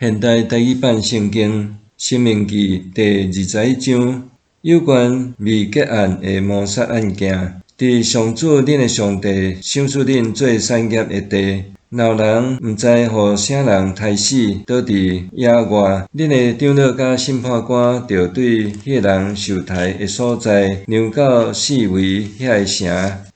現代台語版聖經《申命記》第21章，有關未結案的謀殺案件。佇上主恁的上帝賞賜恁做產業的地，若有人毋知予啥人刣死，倒佇野外，恁的長老佮審判官著對彼个人受刣的所在，量到四圍遐个城，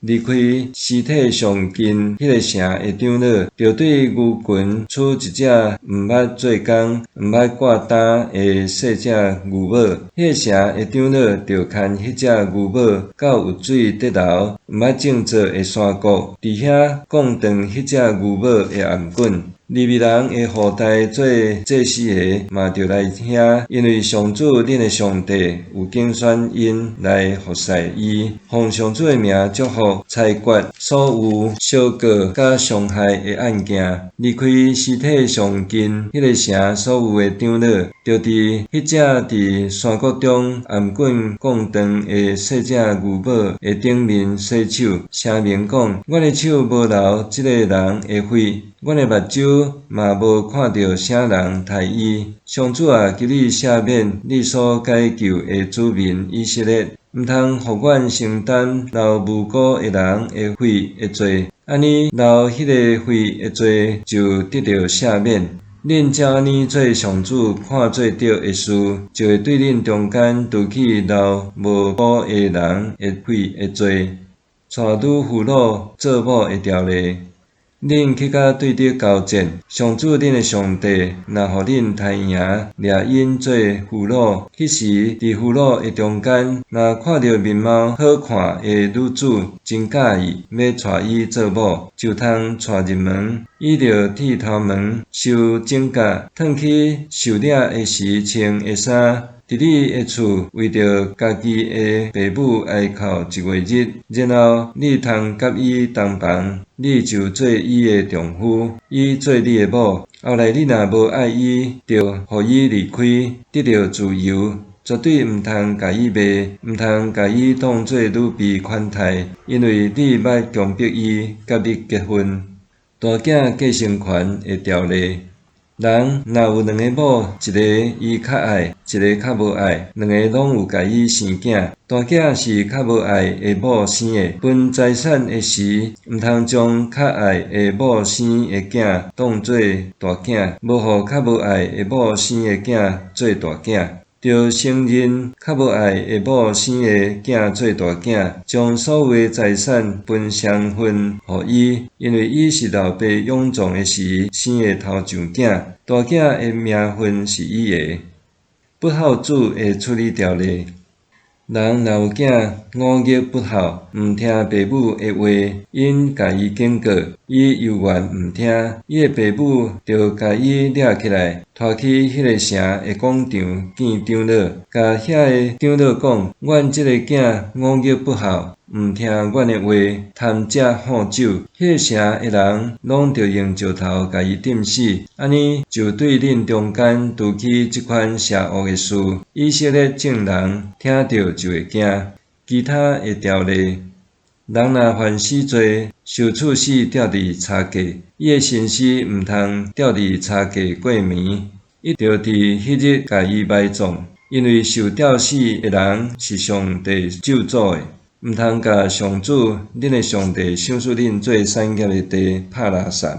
離開屍體上近彼个城的長老，著對牛群取一隻毋捌做工、毋捌掛擔的細隻牛母。彼个城的長老著牽彼隻牛母到有水得流、毋捌種作的山谷，佇遐摃斷彼隻牛母的頷頸。利未人的後代做祭司的嘛著來遐，因為上主恁的上帝有揀選𪜶來服侍伊，奉上主的名祝福裁決所有相告佮傷害的案件。離開屍體上近彼个城所有的長老，著佇彼隻佇山谷中頷頸摃斷的細隻牛母的頂面洗手，聲明講：阮的手無流這个人的血，阮的目睭嘛無看著啥人刣伊。上主啊，求你赦免你所解救的子民以色列，毋通予阮承擔流無辜的人的血的罪。按呢流彼个血的罪就得著赦免。恁照按呢做上主看做對的事，就會對恁中間除去流無辜的人的血的罪。娶女俘虜做某的條例。恁去佮對敵交戰，上主恁的上帝若予恁刣贏，掠𪜶做俘虜，彼時佇俘虜的中間，若看著面貌好看的女子，真佮意，欲娶伊做某，就通帶入門，倚著鐵頭門，受整甲，褪去受掠的時穿的衫。佇你的厝為著家己的爸母哀哭一月日，然後你通佮伊同房，你就做伊的丈夫，伊做你的某。後來你若無愛伊，著予伊離開，得著自由，絕對毋通共伊賣，毋通共伊當做女婢款待，因為你捌強迫伊佮你結婚。大囝繼承權的條例。人若有兩个某，一个伊較愛，一个較無愛，兩个攏有共伊生囝。大囝是較無愛的某生的，分財產的時，毋通將較愛的某生的囝當做大囝，無予較無愛的某生的囝做大囝。著承認較無愛的某生的囝做大囝，將所有的財產分雙份予伊，因為伊是老爸勇壯的時生的頭上囝，大囝的名分是伊的。不孝子的處理條例。人若有囝五日不孝，毋聽爸母的話，𪜶共伊警告，伊猶原毋聽，伊的爸母著共伊掠起來，拖去彼个城的廣場見長老，共遐个長老講：阮這个囝五日不孝，毋聽阮的話，貪食好酒。彼个城的人攏著用石頭共伊釘死，按呢就對恁中間除去這款邪惡的事。以色列眾人聽著就會驚。其他的條例，人若犯死罪，受處死吊佇柴架，伊的身屍毋通吊佇柴架過暝，伊著佇彼日共伊埋葬，因為受吊死的人是上帝咒詛的。毋通共上主恁的上帝賞賜恁做產業的地拍垃圾。